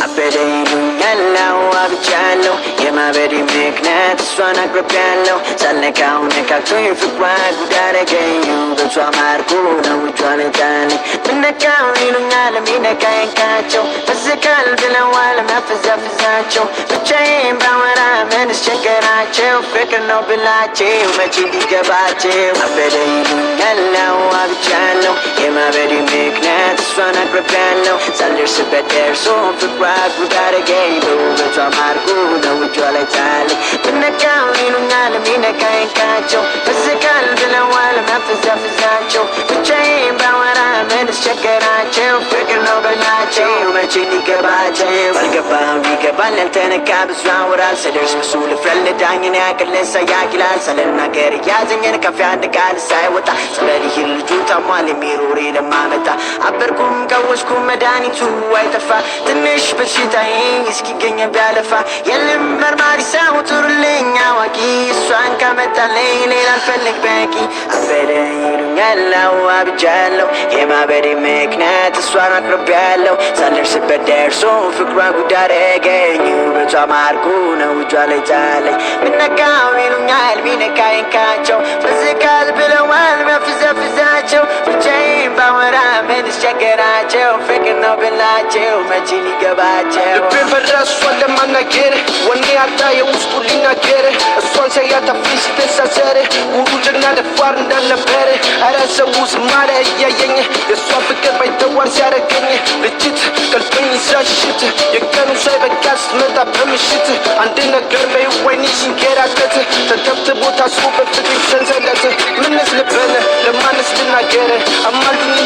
አበደ ይሉኛል፣ አዎ አብጃለሁ። የማበዴ ምክንያት እሷን አቅርቤያለሁ። ሳልነካው ነካክቶኝ ፍቅሯ ጉድ አደረገኝ። ውበቷ ማርኮ ነው እጇ ላይ ጣለኝ። ምነካው ይሉኛል፣ የሚነካ ይንካቸው። በዝቃል ብለዋል የሚያፈዛፍዛቸው። ብቻዬን ባወራ ምንስ ቸገራቸው? ፍቅር ነው ብላቸው መቼ ሊገባቸው። አበደ ይሉኛል፣ አዎ አብጃለሁ። የማበዴ ምክንያት እሷን አቅርቤያለሁ። ሳልደርስበት ደርሶ ፍቅሯ ጉድ አደረገኝ። በውበቷ ማርኮ ነው እጇ ላይ ጣለኝ። ምነካው ይሉኛል፣ የሚነካ ይንካቸው። በዝቃል ብለዋል የሚያፈዛፍዛቸው። ብቻዬን ባወራ ምንስ ቸገራቸው? ፍቅር ነው በላቸው መቼ ሊገባቸው። ባልገባው ይገባል፣ ያልተነካ ብዙ ያወራል። ስደርስ ብሱ ልፍረል ዳኝን ያቅልሳ ያኪላል። ሳልናገር እያዘኝን ከፍ አንድ ቃል ሳይወጣ ጸበል ይሂድ ልጁ ታሟል የሚል ወሬ ለማመጣ። አበርኩም ቀወስኩም መድኃኒቱ አይጠፋ። ትንሽ በሽታዬ እስኪገኝ ቢያለፋ የለም መርማሪ ሰው፣ ጥሩልኝ አዋቂ። እሷን ካመጣልኝ ሌላ አልፈልግ በቂ። አበደ ይሉኛል፣ አዎ አብጃለሁ። የማበዴ ምክንያት እሷን አቅርቤያለሁ። ሳልደርስበት ደርሶ ፍቅሯ ጉድ አደረገኝ። ውበቷ ማርኮ ነው እጇ ላይ ጣለኝ። ምነካው ይሉኛል፣ ቢነካ ይንካቸው። በዝቃል ብለዋል መፍዘፍዛቸው። ብቻዬን ባወራ ምንስ ቸገራቸው? ፍቅር ነው ብላቸው መቼ ሊገባቸው። ልቤ ፈራ እሷን ለማናገር፣ ወኔ አጣ የውስጡ ሊናገር። እሷን ሳያት አፌ ሲተሳሰር ጉዱ ጀግና ደፋር እንዳልነበር። ኧረ ሰው ዝም አለ እያየኝ፣ የእሷ ፍቅር ባይተዋር ሲያደርገኝ። ልጅት ቀልቤን ይዛ ሽሽት፣ የቀኑ ሳይበቃ ስትመጣ በምሽት። አንድ ነገር በይ ወይኔ ሲንከራተት፣ ተተብትቦ ታስሮ በፍቅር ሰንሰለት። ምንስ ልበል? ለማንስ ልናገር? አማልዱኝ።